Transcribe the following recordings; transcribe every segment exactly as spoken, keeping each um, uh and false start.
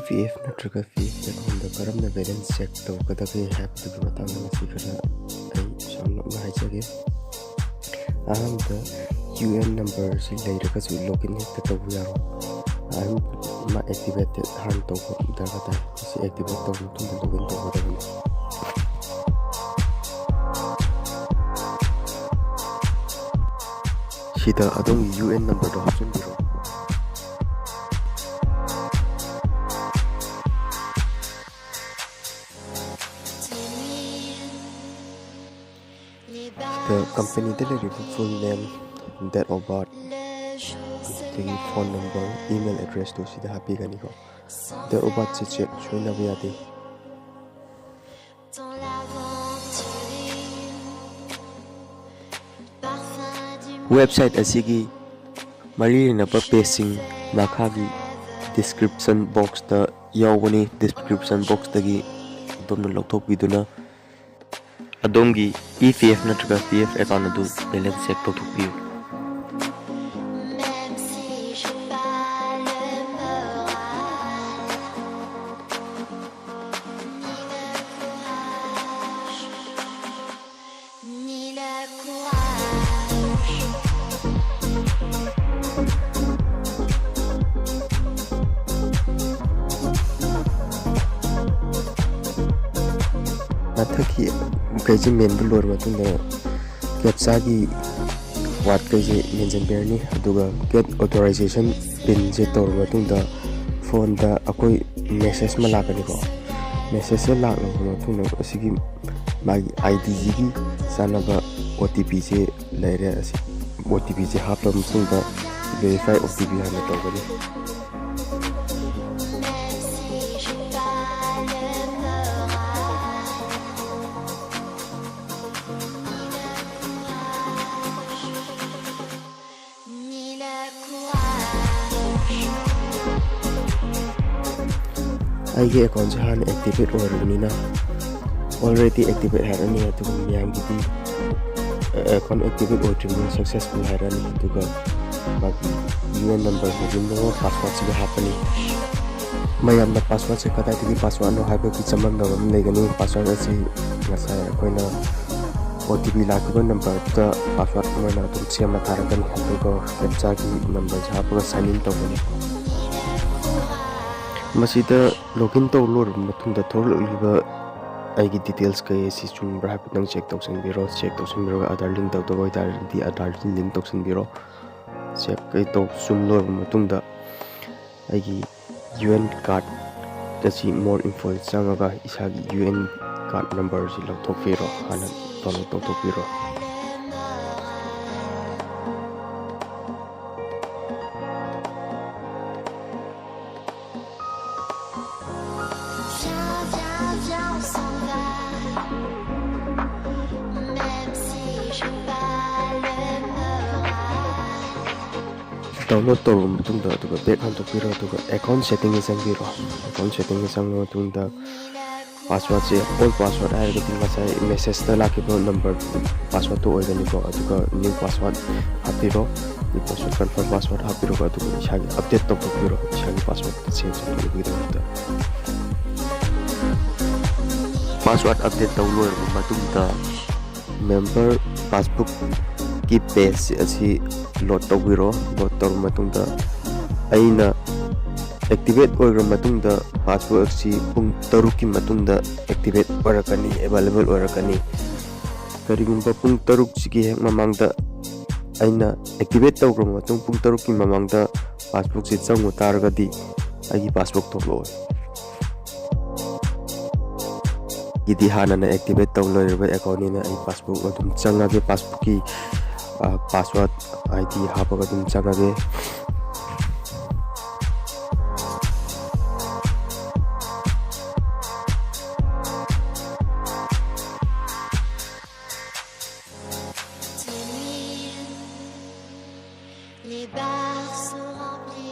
P F ꯅꯠꯇ꯭ꯔꯒ P F ꯑꯦꯀꯥꯎꯟꯗ ꯀꯔꯝꯅ balance check ꯇꯧꯒꯗꯒꯦ ꯍꯥꯏꯕꯗꯨꯒꯤ ꯃꯇꯥꯡꯗ ꯉꯁꯤ ꯈꯔ ꯑꯩ ꯁꯝꯂꯞꯅ ꯍꯥꯏꯖꯒꯦ꯫ ꯑꯍꯥꯟꯕꯗ, ꯌꯨ ꯑꯦꯟ ꯅꯝꯕꯔꯁꯤ ꯂꯩꯔꯒꯁꯨ ꯂꯣꯒꯏꯟ ꯍꯦꯛꯇ ꯇꯧꯕ ꯌꯥꯔꯣꯏ꯫ ꯑꯍꯥꯟꯕ ꯑꯦꯛꯇꯤꯚꯦꯇꯦꯠ ꯍꯥꯟꯅ ꯇꯧꯕ ꯗꯔꯀꯥꯔ ꯇꯥꯏ꯫ ꯃꯁꯤ ꯑꯦꯛꯇꯤꯚꯦꯠ ꯇꯧꯔꯕ ꯃꯇꯨꯡꯗ ꯂꯣꯒꯏꯟ ꯇꯧꯒꯗꯕꯅꯤ꯫ ꯁꯤꯗ ꯑꯗꯣꯝꯒꯤ ꯌꯨ ꯑꯦꯟ ꯅꯝꯕꯔꯗꯣ ꯍꯥꯞꯆꯤꯟꯕꯤꯔꯣ꯫ ꯁꯤꯗ ꯀꯝꯄꯅꯤꯗ ꯂꯩꯔꯤꯕ ꯐꯨꯜ ꯅꯦꯝ, ꯗꯦꯠ ꯑꯣꯐ ꯕꯥꯔꯠ, ꯑꯗꯒꯤ ꯐꯣꯟ ꯅꯝꯕꯔ, ꯏꯃꯦꯜ ꯑꯦꯗ꯭ꯔꯦꯁꯇꯨ ꯁꯤꯗ ꯍꯥꯞꯄꯤꯒꯅꯤꯀꯣ꯫ ꯗꯦꯠ ꯑꯣꯐ ꯕꯥꯔꯠꯁꯦ ꯆꯦꯛ ꯁꯣꯏꯅꯕ ꯌꯥꯗꯦ꯫ ꯋꯦꯕꯁꯥꯏꯠ ꯑꯁꯤꯒꯤ ꯃꯔꯤ ꯂꯩꯅꯕ ꯄꯦꯖꯁꯤꯡ ꯃꯈꯥꯒꯤ ꯗꯤꯁꯀ꯭ꯔꯤꯞꯁꯟ ꯕꯣꯛꯁꯇ ꯌꯥꯎꯕꯅꯤ꯫ ꯗꯤꯁꯀ꯭ꯔꯤꯞꯁꯟ ꯕꯣꯛꯁꯇꯒꯤ ꯑꯗꯣꯝꯅ ꯂꯧꯊꯣꯛꯄꯤꯗꯨꯅ ꯑꯗꯣꯝꯒꯤ ꯏ ꯄꯤ ꯑꯦꯐ ꯅꯠꯇ꯭ꯔꯒ ꯄꯤ ꯑꯦꯐ ꯑꯦꯀꯥꯎꯟ ꯑꯗꯨ ꯕꯦꯂꯦꯟꯁ ꯆꯦꯛ ꯇꯧꯊꯣꯛꯄꯤꯌꯨ꯫ ꯃꯊꯛꯀꯤ ꯀꯩꯁꯦ ꯃꯦꯟꯕ ꯂꯣꯏꯔꯕ ꯃꯇꯨꯡꯗ ꯀꯦꯞꯆꯥꯒꯤ ꯋꯥꯔꯗ ꯀꯩꯁꯦ ꯃꯦꯟꯁꯤꯟꯕꯤꯔꯅꯤ꯫ ꯑꯗꯨꯒ ꯒꯦꯠ ꯑꯣꯊꯣꯔꯥꯏꯖꯦꯁꯟ ꯄꯤꯟꯁꯦ ꯇꯧꯔꯕ ꯃꯇꯨꯡꯗ ꯐꯣꯟꯗ ꯑꯩꯈꯣꯏ ꯃꯦꯁꯦꯖ ꯑꯃ ꯂꯥꯛꯀꯅꯤꯀꯣ꯫ ꯃꯦꯁꯦꯖꯁꯦ ꯂꯥꯛꯂꯕ ꯃꯇꯨꯡꯗ ꯑꯁꯤꯒꯤ ꯃꯥꯒꯤ ꯑꯥꯏ ꯗꯤꯁꯤꯒꯤ ꯆꯥꯟꯅꯕ ꯑꯣ ꯇꯤ ꯄꯤꯁꯦ ꯂꯩꯔꯦ꯫ ꯑꯁꯤ ꯑꯣ ꯇꯤ ꯄꯤꯁꯦ ꯍꯥꯞꯂꯕ ꯃꯇꯨꯡꯗ ꯚꯦꯔꯤꯐꯥꯏ ꯑꯣ ꯇꯤ ꯄꯤ ꯍꯥꯟꯅ ꯇꯧꯒꯅꯤ꯫ ꯑꯩꯒꯤ ꯑꯦꯀꯥꯎꯟꯁꯦ ꯍꯥꯟꯅ ꯑꯦꯛꯇꯤꯚꯦꯠ ꯑꯣꯏꯔꯕꯅꯤꯅ ꯑꯣꯜꯔꯦꯗꯤ ꯑꯦꯛꯇꯤꯚꯦꯠ ꯍꯥꯏꯔꯛꯑꯅꯤ, ꯑꯗꯨꯒ ꯃꯌꯥꯝꯒꯤꯗꯤ ꯑꯦꯀꯥꯎꯟ ꯑꯦꯛꯇꯤꯚꯦꯠ ꯑꯣꯏꯗ꯭ꯔꯤꯕꯅꯤꯅ ꯁꯛꯁꯦꯁꯐꯨꯜ ꯍꯥꯏꯔꯛꯑꯅꯤ꯫ ꯑꯗꯨꯒ ꯃꯥꯒꯤ ꯌꯨ ꯑꯦꯟ ꯅꯝꯕꯔ ꯍꯧꯖꯤꯟꯕ ꯄꯥꯁꯋꯥꯔꯗꯁꯤꯒ ꯍꯥꯞꯄꯅꯤ꯫ ꯃꯌꯥꯝꯅ ꯄꯥꯁꯋꯥꯔꯗꯁꯦ ꯀꯗꯥꯏꯗꯒꯤ ꯄꯥꯁꯋꯥꯔꯗꯅꯣ ꯍꯥꯏꯕꯒꯤ ꯆꯃꯝꯅꯕ ꯑꯃ ꯂꯩꯒꯅꯤ꯫ ꯄꯥꯁꯋꯥꯔꯗ ꯑꯁꯤ ꯉꯁꯥꯏ ꯑꯩꯈꯣꯏꯅ ꯑꯣ ꯇꯤ ꯄꯤ ꯂꯥꯛꯈꯤꯕ ꯅꯝꯕꯔꯗꯨꯗ ꯄꯥꯁꯋꯥꯔꯗ ꯃꯣꯏꯅ ꯑꯗꯨꯝ ꯁꯦꯝꯃ ꯊꯥꯔꯛꯀꯅꯤ, ꯑꯗꯨꯒ ꯀꯦꯞꯆꯥꯒꯤ ꯅꯝꯕꯔꯁꯦ ꯍꯥꯞꯄꯒ ꯁꯥꯏꯟ ꯏꯟ ꯇꯧꯒꯅꯤ꯫ ꯃꯁꯤꯗ ꯂꯣꯒꯏꯟ ꯇꯧ ꯂꯣꯏꯔꯕ ꯃꯇꯨꯡꯗ ꯊꯣꯛꯂꯛꯂꯤꯕ ꯑꯩꯒꯤ ꯗꯤꯇꯦꯜꯁ ꯀꯩ ꯑꯁꯤ ꯆꯨꯝꯕ꯭ꯔꯥ ꯍꯥꯏꯐꯦꯠꯇꯪ ꯆꯦꯛ ꯇꯧꯁꯤꯟꯕꯤꯔꯣ꯫ ꯆꯦꯛ ꯇꯧꯁꯤꯟꯕꯤꯔꯒ ꯑꯥꯙꯥꯔ ꯂꯤꯡ ꯇꯧꯗꯕ ꯑꯣꯏꯇꯥꯔꯗꯤ ꯑꯥꯙꯥꯔ ꯂꯤꯡ ꯇꯧꯁꯤꯟꯕꯤꯔꯣ꯫ ꯆꯦꯛ ꯀꯩ ꯇꯧ ꯆꯨꯝ ꯂꯣꯏꯔꯕ ꯃꯇꯨꯡꯗ ꯑꯩꯒꯤ ꯌꯨ ꯑꯦꯟ ꯀꯥꯔꯗ ꯑꯁꯤ ꯃꯣꯔ ꯏꯟꯐꯣꯗ ꯆꯪꯉꯒ ꯏꯁꯥꯒꯤ ꯌꯨ ꯑꯦꯟ ꯀꯥꯔꯗ ꯅꯝꯕꯔꯁꯤ ꯂꯧꯊꯣꯛꯄꯤꯔꯣ, ꯍꯥꯟꯅ ꯗꯥꯎꯟꯂꯣꯗ ꯇꯧꯊꯣꯛꯄꯤꯔꯣ꯫ ꯗꯥꯎꯟꯂꯣꯗ ꯇꯧꯔꯕ ꯃꯇꯨꯡꯗ ꯑꯗꯨꯒ ꯕꯦꯛ ꯍꯟꯗꯣꯛꯄꯤꯔꯣ, ꯑꯗꯨꯒ ꯑꯦꯀꯥꯎꯟ ꯁꯦꯠꯇꯤꯡꯗ ꯆꯪꯕꯤꯔꯣ꯫ ꯑꯦꯀꯥꯎꯟ ꯁꯦꯠꯇꯤꯡꯗ ꯆꯪꯉꯕ ꯃꯇꯨꯡꯗ ꯄꯥꯁꯋꯥꯔꯗꯁꯦ ꯑꯣꯜ ꯄꯥꯁꯋꯥꯔꯗ ꯍꯥꯏꯔꯒꯗꯤ ꯉꯁꯥꯏ ꯃꯦꯁꯦꯖꯇ ꯂꯥꯛꯈꯤꯕ ꯅꯝꯕꯔ ꯄꯥꯁꯋꯥꯔꯗꯇꯨ ꯑꯣꯏꯒꯅꯤꯀꯣ꯫ ꯑꯗꯨꯒ ꯅ꯭ꯌꯨ ꯄꯥꯁꯋꯥꯔꯗ ꯍꯥꯞꯄꯤꯔꯣ꯫ ꯅ꯭ꯌꯨ ꯄꯥꯁꯋꯥꯔꯗ, ꯀꯟꯐꯥꯔꯝ ꯄꯥꯁꯋꯥꯔꯗ ꯍꯥꯞꯄꯤꯔꯒ ꯑꯗꯨꯒ ꯏꯁꯥꯒꯤ ꯑꯞꯗꯦꯠ ꯇꯧꯊꯣꯛꯄꯤꯔꯣ, ꯏꯁꯥꯒꯤ ꯄꯥꯁꯋꯥꯔꯗ ꯁꯦꯟꯖ ꯇꯧꯅꯕꯒꯤꯗꯃꯛꯇ꯫ ꯄꯥꯁꯋꯥꯔꯗ ꯑꯞꯗꯦꯠ ꯇꯧ ꯂꯣꯏꯔꯕ ꯃꯇꯨꯡꯗ ꯃꯦꯝꯕꯔ ꯄꯥꯁꯕꯨꯛꯀꯤ ꯄꯦꯖ ꯑꯁꯤ ꯂꯣꯗ ꯇꯧꯕꯤꯔꯣ꯫ ꯂꯣꯗ ꯇꯧꯔꯕ ꯃꯇꯨꯡꯗ ꯑꯩꯅ ꯑꯦꯛꯇꯤꯚꯦꯠ ꯑꯣꯏꯈ꯭ꯔ ꯃꯇꯨꯡꯗ ꯄꯥꯁꯕꯨꯛ ꯑꯁꯤ ꯄꯨꯡ ꯇꯔꯨꯛꯀꯤ ꯃꯇꯨꯡꯗ ꯑꯦꯛꯇꯤꯚꯦꯠ ꯑꯣꯏꯔꯛꯀꯅꯤ, ꯑꯦꯕꯥꯏꯂꯦꯕꯜ ꯑꯣꯏꯔꯛꯀꯅꯤ꯫ ꯀꯔꯤꯒꯨꯝꯕ ꯄꯨꯡ ꯇꯔꯨꯛꯁꯤꯒꯤ ꯍꯦꯛ ꯃꯃꯥꯡꯗ ꯑꯩꯅ ꯑꯦꯛꯇꯤꯚꯦꯠ ꯇꯧꯈ꯭ꯔꯕ ꯃꯇꯨꯡ ꯄꯨꯡ ꯇꯔꯨꯛꯀꯤ ꯃꯃꯥꯡꯗ ꯄꯥꯁꯕꯨꯛꯁꯤ ꯆꯪꯉꯨ ꯇꯥꯔꯒꯗꯤ ꯑꯩꯒꯤ ꯄꯥꯁꯕꯨꯛ ꯊꯣꯛꯂꯛꯑꯣꯏ꯫ ꯒꯤꯗꯤ ꯍꯥꯟꯅꯅ ꯑꯦꯛꯇꯤꯚꯦꯠ ꯇꯧ ꯂꯣꯏꯔꯕ ꯑꯦꯀꯥꯎꯟꯅꯤꯅ ꯑꯩ ꯄꯥꯁꯕꯨꯛ ꯑꯗꯨꯝ ꯆꯪꯉꯒꯦ꯫ ꯄꯥꯁꯕꯨꯛꯀꯤ, ꯑ, ꯄꯥꯁꯋꯥꯔꯗ ꯑꯥꯏ ꯗꯤ ꯍꯥꯞꯄꯒ ꯑꯗꯨꯝ ꯆꯪꯉꯒꯦ꯫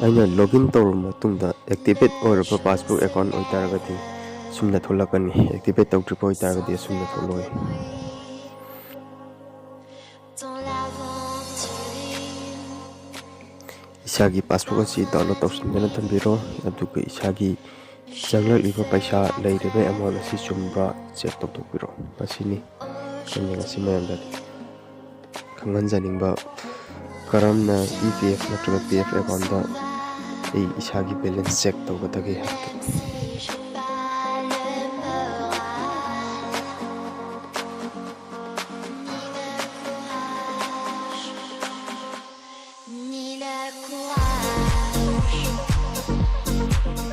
ꯑꯩꯅ ꯂꯣꯒꯏꯟ ꯇꯧꯔꯕ ꯃꯇꯨꯡꯗ ꯑꯦꯛꯇꯤꯚꯦꯠ ꯑꯣꯏꯔꯕ ꯄꯥꯁꯕꯨꯛ ꯑꯦꯀꯥꯎꯟ ꯑꯣꯏꯇꯥꯔꯒꯗꯤ ꯁꯨꯝꯅ ꯊꯣꯛꯂꯛꯀꯅꯤ, ꯑꯦꯛꯇꯤꯚꯦꯠ ꯇꯧꯗ꯭ꯔꯤꯕ ꯑꯣꯏꯇꯥꯔꯒꯗꯤ ꯑꯁꯨꯝꯅ ꯊꯣꯛꯂꯛꯑꯣꯏ꯫ ꯏꯁꯥꯒꯤ ꯄꯥꯁꯕꯨꯛ ꯑꯁꯤ ꯗꯥꯎꯟꯂꯣꯗ ꯇꯧꯁꯤꯟꯗꯨꯅ ꯊꯝꯕꯤꯔꯣ, ꯑꯗꯨꯒ ꯏꯁꯥꯒꯤ ꯆꯪꯂꯛꯂꯤꯕ ꯄꯩꯁꯥ ꯂꯩꯔꯤꯕ ꯑꯦꯃꯥꯎꯟ ꯑꯁꯤ ꯆꯨꯝꯕ꯭ꯔꯥ ꯆꯦꯛ ꯇꯧꯊꯣꯛꯄꯤꯔꯣ꯫ ꯃꯁꯤꯅꯤ ꯑꯩꯅ ꯉꯁꯤ ꯃꯌꯥꯝꯗ ꯈꯪꯍꯟꯖꯅꯤꯡꯕ, ꯀꯔꯝꯅ ꯏ ꯄꯤ ꯑꯦꯐ ꯅꯠꯇ꯭ꯔꯒ ꯄꯤ ꯑꯦꯐ ꯑꯦꯀꯥꯎꯟꯗ ꯑꯩ ꯏꯁꯥꯒꯤ ꯕꯦꯂꯦꯟꯁ ꯆꯦꯛ ꯇꯧꯒꯗꯒꯦ ꯍꯥꯏꯕꯗꯨ꯫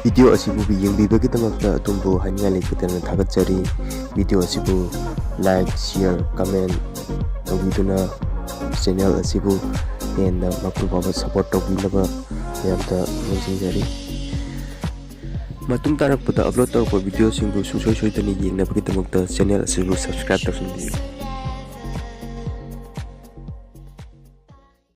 ꯚꯤꯗꯤꯑꯣ ꯑꯁꯤꯕꯨ ꯌꯦꯡꯕꯤꯕꯒꯤꯗꯃꯛꯇ ꯑꯗꯣꯝꯕꯨ ꯍꯥꯏꯅꯤꯡꯉꯥꯏ ꯂꯩꯇꯗꯅ ꯊꯥꯒꯠꯆꯔꯤ꯫ ꯚꯤꯗꯤꯑꯣ ꯑꯁꯤꯕꯨ ꯂꯥꯏꯛ, ꯁꯤꯌꯔ, ꯀꯃꯦꯟ ꯇꯧꯕꯤꯗꯨꯅ ꯆꯦꯅꯦꯜ ꯑꯁꯤꯕꯨ ꯍꯦꯟꯅ ꯃꯄꯨꯡ ꯐꯥꯕ ꯁꯄꯣꯔꯠ ꯇꯧꯕꯤꯅꯕ ꯃꯌꯥꯝꯗ ꯅꯤꯡꯁꯤꯡꯖꯔꯤ꯫ ꯃꯇꯨꯡ ꯇꯥꯔꯛꯄꯗ ꯑꯞꯂꯣꯗ ꯇꯧꯔꯛꯄ ꯚꯤꯗꯤꯑꯣꯁꯤꯡꯕꯨ ꯁꯨꯡꯁꯣꯏ ꯁꯣꯏꯗꯅ ꯌꯦꯡꯅꯕꯒꯤꯗꯃꯛꯇ ꯆꯦꯅꯦꯜ ꯑꯁꯤꯕꯨ ꯁꯕꯁꯀ꯭ꯔꯥꯏꯕ ꯇꯧꯁꯤꯟꯕꯤꯌꯨ꯫